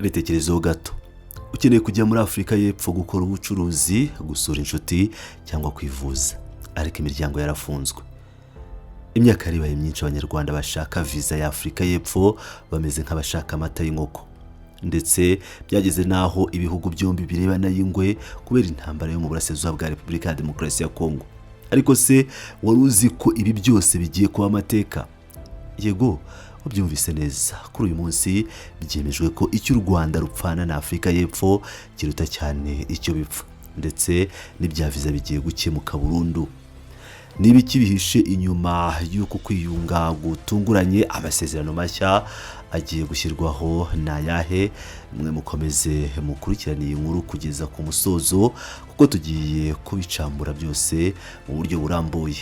Bitekerezeho gato: ukeneye kujya muri Afurika y'Epfo gukora ubucuruzi, gusura inshuti cyangwa kwivuza, ariko imiryango yarafunzwe. Imyaka yaribaye myinshi Abanyarwanda bashaka viza ya Afurika y'Epfo bameze nk'abashaka amata y'inkoko, ndetse byageze n'aho ibihugu byombi birebana y'ingwe kubera intambara yo mu burasirazuba bwa Repubulika ya Demokarasi ya Kongo. Ariko se wari uzi ko ibi byose bigiye kuba amateka? Yego, ubyumvise neza. Kuri uyu munsi byemejwe ko icyo u Rwanda rupfana na Afurika y'Epfo kiruta cyane icyo bipfa, ndetse n'ibya viza bigiye gukemuka burundu. Niba iki bihishe inyuma y'uku kwiyunga gutunguranye, amasezerano mashya agiye gushyirwaho ni ayahe? Mwe mukomeze mukurikirane iyi nkuru kugeza ku musozo, kuko tugiye kubicambura byose mu buryo burambuye.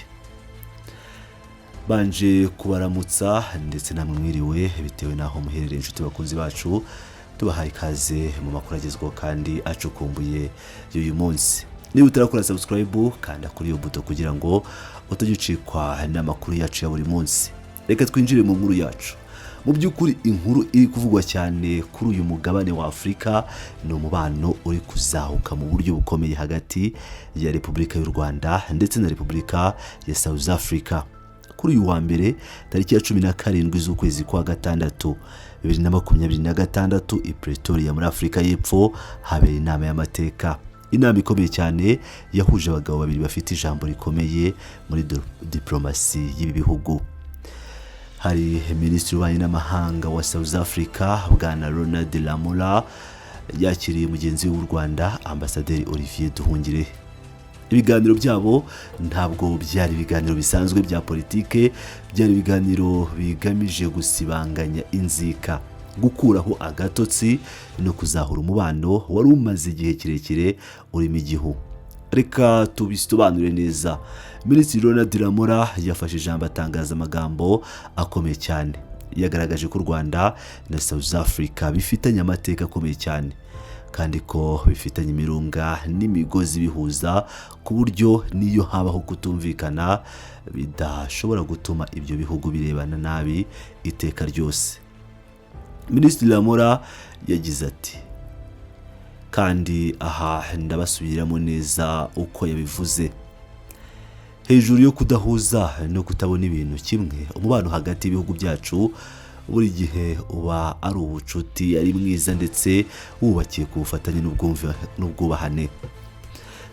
Banje kubaramutsa ndetse namwe mwiriwe bitewe n'aho muherereye. Inshuti bakunzi bacu, tubahaye ikaze mu makuru agezweho kandi acukumbuye y'uyu munsi. Niba utarakora subscribe, kanda kuri iyo buto kugira ngo utajya ucikwa n'amakuru yacu ya buri munsi. Reka twinjire mu nkuru yacu. Mu by'ukuri, inkuru iri kuvugwa cyane kuri uyu mugabane wa Afurika ni umubano uri kuzahuka mu buryo bukomeye hagati ya Repubulika y'u Rwanda ndetse na Repubulika ya South Africa. Kuri uyu wa mbere, tariki ya 17 z'ukwezi kwa gatandatu 2026, i Pretoria muri Afurika y'Epfo habereye inama y'amateka, inama ikomeye cyane yahuje abagabo babiri bafite ijambo rikomeye muri diplomasi y'ibi bihugu. Hari Minisitiri w'Ububanyi n'Amahanga wa South Africa, Bwana Ronald Lamola, yakiriye mugenzi we w'u Rwanda, Ambasaderi Olivier Nduhungirehe. Ibiganiro byabo ntabwo byari ibiganiro bisanzwe bya politike, byari ibiganiro bigamije gusibanganya inzika, gukuraho agatotsi no kuzahura umubano wari umaze igihe kirekire urimo igihu. Reka tubisobanure neza. Minisitiri Ronald Lamola yafashe ijambo, atangaza amagambo akomeye cyane. Yagaragaje ko u Rwanda na South Africa bifitanye amateka akomeye cyane, kandi ko bifitanye imirunga n'imigozi bihuza, ku buryo n'iyo habaho kutumvikana bidashobora gutuma ibyo bihugu birebana nabi iteka ryose. Minisitiri Lamola yagize ati, kandi aha ndabasubiramo neza uko yabivuze: "Hejuru yo kudahuza no kutabona ibintu kimwe, umubano hagati y'ibihugu byacu buri gihe uba ari ubucuti, ari mwiza ndetse wubakiye ku bufatanye n'ubwubahane.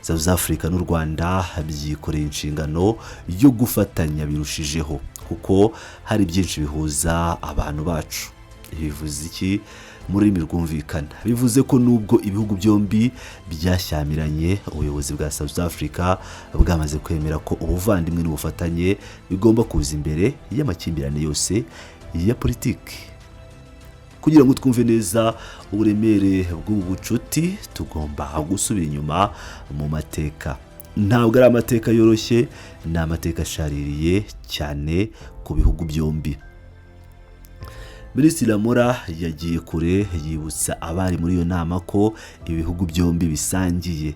South Africa n'u Rwanda byikoreye inshingano yo gufatanya birushijeho, kuko hari byinshi bihuza abantu bacu." Bivuze iki mu rurimi rwumvikana? Bivuze ko nubwo ibihugu byombi byashyamiranye, ubuyobozi bwa South Africa bwamaze kwemera ko ubuvandimwe n'ubufatanye bigomba kuza imbere y'amakimbirane yose ya politiki. Kugira ngo twumve neza uburemere bw'ubu bucuti, tugomba gusubira inyuma mu mateka. Ntabwo ari amateka yoroshye, ni amateka ashaririye cyane ku bihugu byombi. Minisitiri Lamola yagiye kure, yibutsa abari muri iyo nama ko ibihugu byombi bisangiye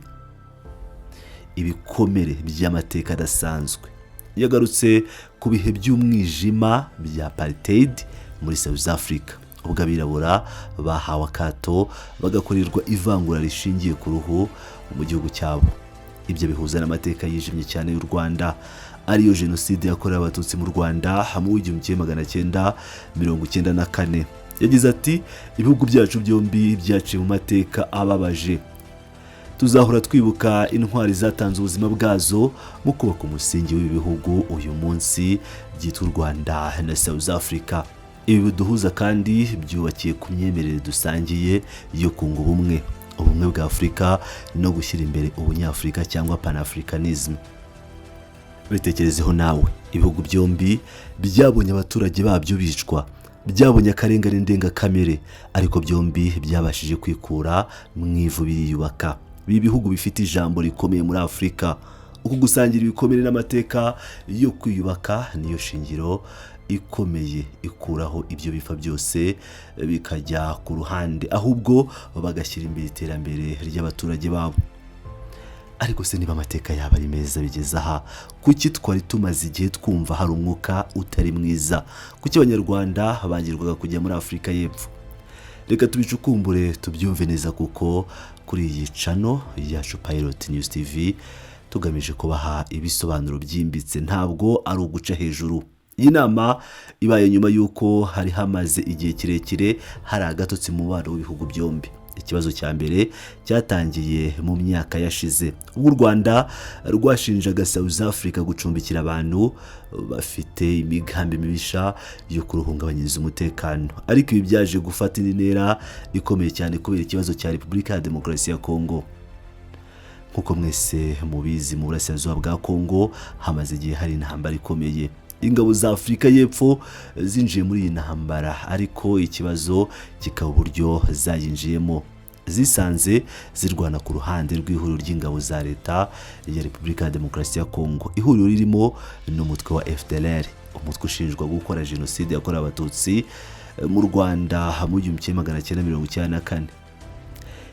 ibikomere by'amateka adasanzwe. Yagarutse ku bihe by'umwijima bya apartheid muri South Africa, ubwo abirabura bahawe akato, bagakorerwa ivangura rishingiye ku ruhu mu gihugu cyabo. Ibyo bihuza n'amateka yijimye cyane y'u Rwanda, ariyo Jenoside yakorewe Abatutsi mu Rwanda mu 1994. Yagize ati: "Ibihugu byacu byombi byaciye mu mateka ababaje. Tuzahora twibuka intwari zatanze ubuzima bwazo mu kubaka umusingi w'ibi bihugu uyu munsi byitwa u Rwanda na South Africa. Ibi biduhuza kandi byubakiye ku myemerere dusangiye yo kunga ubumwe, ubumwe bwa Afurika no gushyira imbere ubunyafurika cyangwa panafricanism." Bitekerezeho nawe: ibihugu byombi byabonye abaturage babyo bicwa, byabonye akarengane ndengakamere, ariko byombi byabashije kwikura mu ivu biriyubaka. Ibi bihugu bifite ijambo rikomeye muri Afurika. Uku gusangira ibikomere n'amateka yo kwiyubaka niyo shingiro ikomeye ikuraho ibyo bifa byose bikajya ku ruhande, ahubwo bagashyira imbere iterambere ry'abaturage babo. Ariko se niba amateka yaba ari meza bigeze aha, kuki twari tumaze igihe twumva hari umwuka utari mwiza? Kuki Abanyarwanda bangirwaga kujya muri Afurika y'Epfo? Reka tubicukumbure tubyumve neza, kuko kuri iyi channel yacu Pilot News TV tugamije kubaha ibisobanuro byimbitse, ntabwo ari uguca hejuru. Iyi nama ibaye nyuma y'uko hari hamaze igihe kirekire hari agatotsi mu mubano w'ibihugu byombi. Ikibazo cya mbere cyatangiye mu myaka yashize, ubwo u Rwanda rwashinjaga South Africa gucumbikira abantu bafite imigambi mibisha yo kuruhungabanyiriza umutekano. Ariko ibi byaje gufata indi ntera ikomeye cyane kubera ikibazo cya Repubulika ya Demokarasi ya Kongo. Nk'uko mwese mubizi, mu burasirazuba bwa Kongo hamaze igihe hari intambara ikomeye. Ingabo za Afurika y'Epfo zinjiye muri iyi ntambara, ariko ikibazo kikaba uburyo zayinjiyemo. Zisanze zirwana ku ruhande rw'ihuriro ry'ingabo za leta ya Repubulika ya Demokarasi ya Kongo, ihuriro ririmo n'umutwe wa FDLR, umutwe ushinjwa gukora jenoside yakorewe Abatutsi mu Rwanda mu 1994.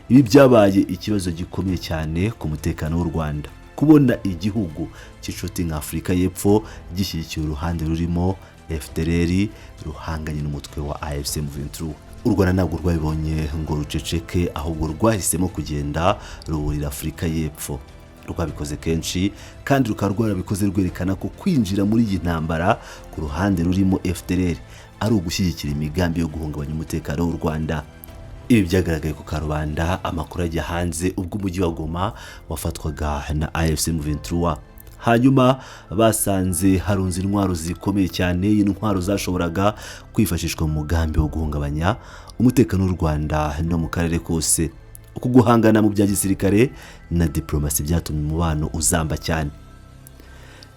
Ibi byabaye ikibazo gikomeye cyane ku mutekano w'u Rwanda, kubona igihugu cy'inshuti nka Afurika y'Epfo gishyigikiye uruhande rurimo FDLR ruhanganye n'umutwe wa AFC M23. U Rwanda ntabwo rwabibonye ngo ruceceke, ahubwo rwahisemo kugenda ruburira Afurika y'Epfo. Rwabikoze kenshi kandi rukaba rwarabikoze rwerekana ko kwinjira muri iyi ntambara ku ruhande rurimo FDLR ari ugushyigikira imigambi yo guhungabanya umutekano w'u Rwanda. Ibi byagaragaye ku karubanda, amakuru ajya hanze ubwo umujyi wa Goma wafatwaga na AFC M23. Hanyuma basanze harunze intwaro zikomeye cyane, intwaro zashoboraga kwifashishwa mu mugambi wo guhungabanya umutekano w'u Rwanda no mu karere kose. Uku guhangana mu bya gisirikare na diplomasi byatumye umubano uzamba cyane.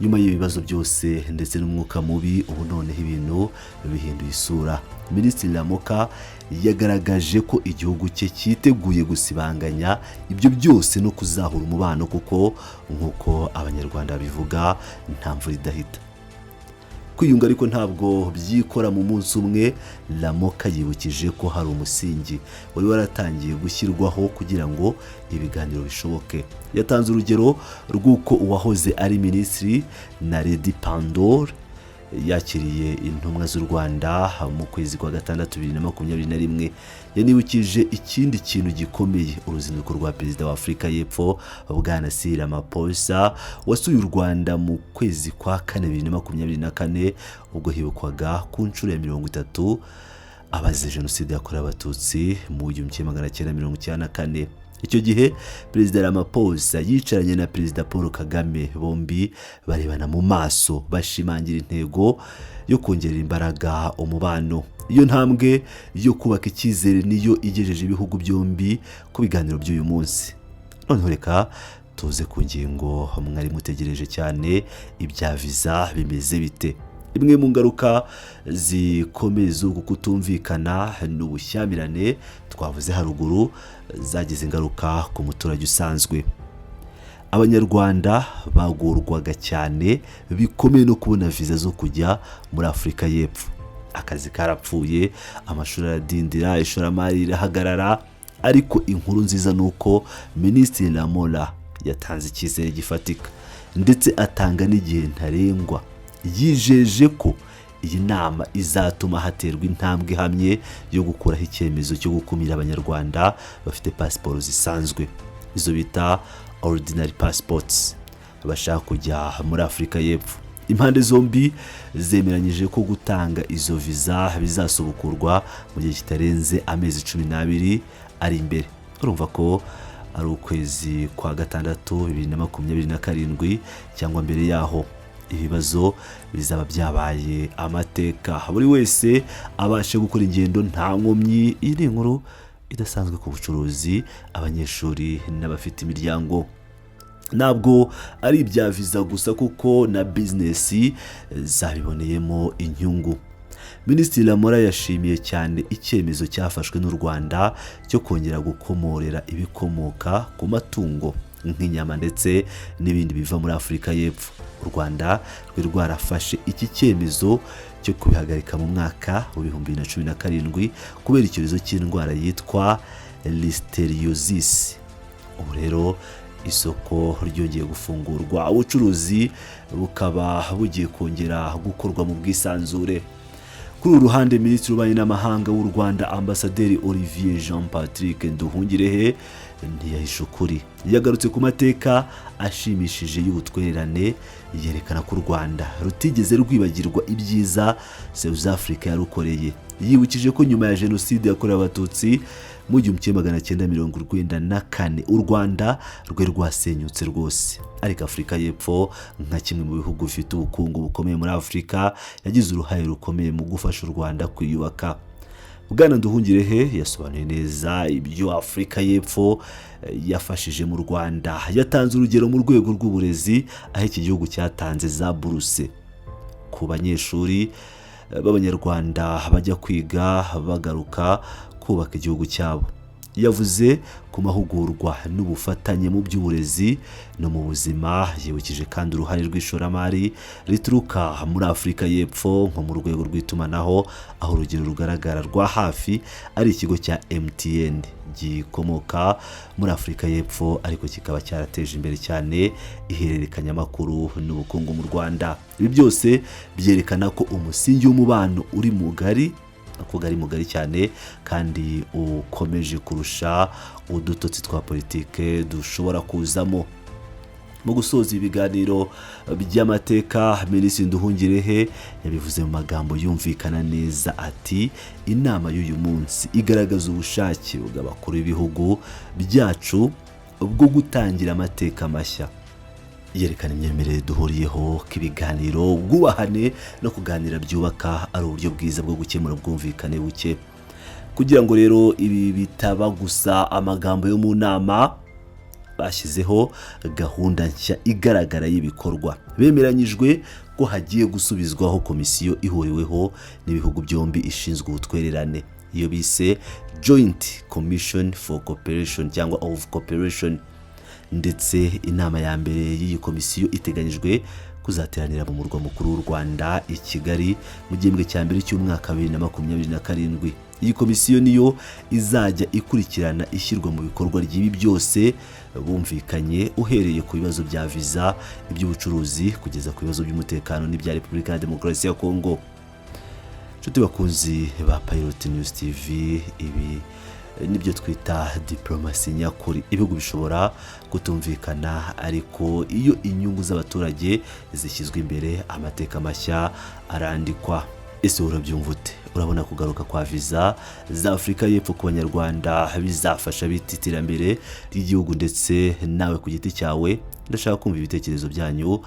Nyuma y'ibibazo byose ndetse n'umwuka mubi, ubu noneho ibintu bihinduye isura. Minisitiri Ramoka yagaragaje ko igihugu cye cyiteguye gusibanganya ibyo byose no kuzahura umubano, kuko nk'uko Abanyarwanda babivuga, nta mvura idahita. Kwiyunga ariko ntabwo byikora mu munsi umwe. Ramoka yibukije ko hari umusingi wari waratangiye gushyirwaho kugira ngo ibiganiro bishoboke. Yatanze urugero rw'uko uwahoze ari minisitiri Naledi Pandor yakiriye intumwa z'u Rwanda mu kwezi kwa gatandatu 2021. Yanibukije ikindi kintu gikomeye, uruzinduko rwa perezida wa Afurika y'Epfo Bwana Cyril Ramaphosa, wasuye u Rwanda mu kwezi kwa kane 2024, ubwo hibukwaga ku nshuro ya 30 abazize jenoside yakorewe Abatutsi mu 1994. Icyo gihe Perezida Ramaphosa yicaranye na Perezida Paul Kagame, bombi barebana mu maso, bashimangira intego yo kongerera imbaraga umubano. Iyo ntambwe yo kubaka icyizere niyo igejeje ibihugu byombi ku biganiro by'uyu munsi. Noneho reka tuze ku ngingo mwari mutegereje cyane: ibya viza bimeze bite? Imwe mu ngaruka zikomeye z'uku kutumvikana n'ubushyamirane twavuze haruguru zagize ingaruka ku muturage usanzwe. Abanyarwanda bagorwaga cyane bikomeye no kubona viza zo kujya muri Afurika y'Epfo. Akazi karapfuye, amashuri aradindira, ishoramari rirahagarara. Ariko inkuru nziza ni uko Minisitiri Lamola yatanze icyizere gifatika, ndetse atanga n'igihe ntarengwa. Yijeje ko iyi nama izatuma haterwa intambwe ihamye yo gukuraho icyemezo cyo gukumira Abanyarwanda bafite pasiporo zisanzwe, izo bita ordinary passports, bashaka kujya muri Afurika y'Epfo. Impande zombi zemeranyije ko gutanga izo viza bizasubukurwa mu gihe kitarenze amezi 12 ari imbere. Urumva ko ari ukwezi kwa gatandatu 2027 cyangwa mbere yaho. Ibibazo bizaba byabaye amateka, buri wese abashe gukora ingendo nta nkomyi. Iyi ni inkuru idasanzwe ku bucuruzi, abanyeshuri n'abafite imiryango. Ntabwo ari ibya viza gusa, kuko na bizinesi zabiboneyemo inyungu. Minisitiri Lamola yashimiye cyane icyemezo cyafashwe n'u Rwanda cyo kongera gukomorera ibikomoka ku matungo nk'inyama ndetse n'ibindi biva muri Afurika y'Epfo. U Rwanda rwari rwarafashe iki cyemezo cyo kubihagarika mu mwaka wa 2017 kubera icyorezo cy'indwara yitwa listeriosis. Ubu rero isoko ryongeye gufungurwa, ubucuruzi bukaba bugiye kongera gukorwa mu bwisanzure. Kuri uru ruhande, Minisitiri w'Ububanyi n'Amahanga w'u Rwanda, Ambasaderi Olivier Jean Patrick Nduhungirehe, ntiyahishe ukuri. Yagarutse ku mateka ashimishije y'ubutwererane, yerekana ko u Rwanda rutigeze rwibagirwa ibyiza South Africa yarukoreye. Yibukije ko nyuma ya Jenoside yakorewe Abatutsi mu 1994, u Rwanda rwe rwasenyutse rwose, ariko Afurika y'Epfo, nka kimwe mu bihugu bifite ubukungu bukomeye muri Afurika, yagize uruhare rukomeye mu gufasha u Rwanda kwiyubaka. Bwana Nduhungirehe yasobanuye neza ibyo Afurika y'Epfo yafashije mu Rwanda. Yatanze urugero mu rwego rw'uburezi, aho iki gihugu cyatanze za buruse ku banyeshuri b'Abanyarwanda bajya kwiga bagaruka kubaka igihugu cyabo. Yavuze ku mahugurwa n'ubufatanye mu by'uburezi no mu buzima. Yibukije kandi uruhare rw'ishoramari rituruka muri Afurika y'Epfo, nko mu rwego rw'itumanaho, aho urugero rugaragara rwa hafi ari ikigo cya MTN gikomoka muri Afurika y'Epfo, ariko kikaba cyarateje imbere cyane ihererekanyamakuru n'ubukungu mu Rwanda. Ibi byose byerekana ko umusingi w'umubano uri mugari, ako ari mugari cyane kandi ukomeje kurusha udutotsi twa politike dushobora kuzamo. Mu gusoza ibiganiro by'amateka, Minisitiri Nduhungirehe yabivuze mu magambo yumvikana neza, ati: "Inama y'uyu munsi igaragaza ubushake bw'abakuru b'ibihugu byacu bwo gutangira amateka mashya. Yerekana imyemerere duhuriyeho ko ibiganiro, ubwubahane no kuganira byubaka ari uburyo bwiza bwo gukemura ubwumvikane buke." Kugira ngo rero ibi bitaba gusa amagambo yo mu nama, bashyizeho gahunda nshya igaragara y'ibikorwa. Bemeranyijwe ko hagiye gusubizwaho komisiyo ihuriweho n'ibihugu byombi ishinzwe ubutwererane, iyo bise Joint Commission for Cooperation cyangwa of Cooperation, ndetse inama ya mbere y'iyi komisiyo iteganyijwe kuzateranira mu murwa mukuru w'u Rwanda i Kigali mu gihembwe cya mbere cy'umwaka 2027. Iyi komisiyo niyo izajya ikurikirana ishyirwa mu bikorwa ry'ibi byose bumvikanye, uhereye ku bibazo bya viza, iby'ubucuruzi, kugeza ku bibazo by'umutekano n'ibya Repubulika ya Demokarasi ya Kongo. Inshuti bakunzi ba Pilot News TV, ibi nibyo twita diporomasi nyakuri. Ibihugu bishobora kutumvikana, ariko iyo inyungu z'abaturage zishyizwe imbere, amateka mashya arandikwa. Ese urabyumva ute? Urabona kugaruka kwa viza za Afurika y'Epfo ku Banyarwanda bizafasha bita iterambere ry'igihugu ndetse nawe ku giti cyawe? Ndashaka kumva ibitekerezo byanyu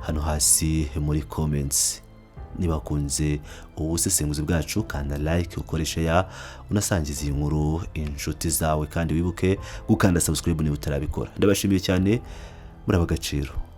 hano hasi muri comments. Niba wakunze ubu busesenguzi bwacu, kanda like, ukoreshe ya unasangiza iyi nkuru inshuti zawe, kandi wibuke gukanda subscribe niba utarabikora. Ndabashimiye cyane, muri ab'agaciro.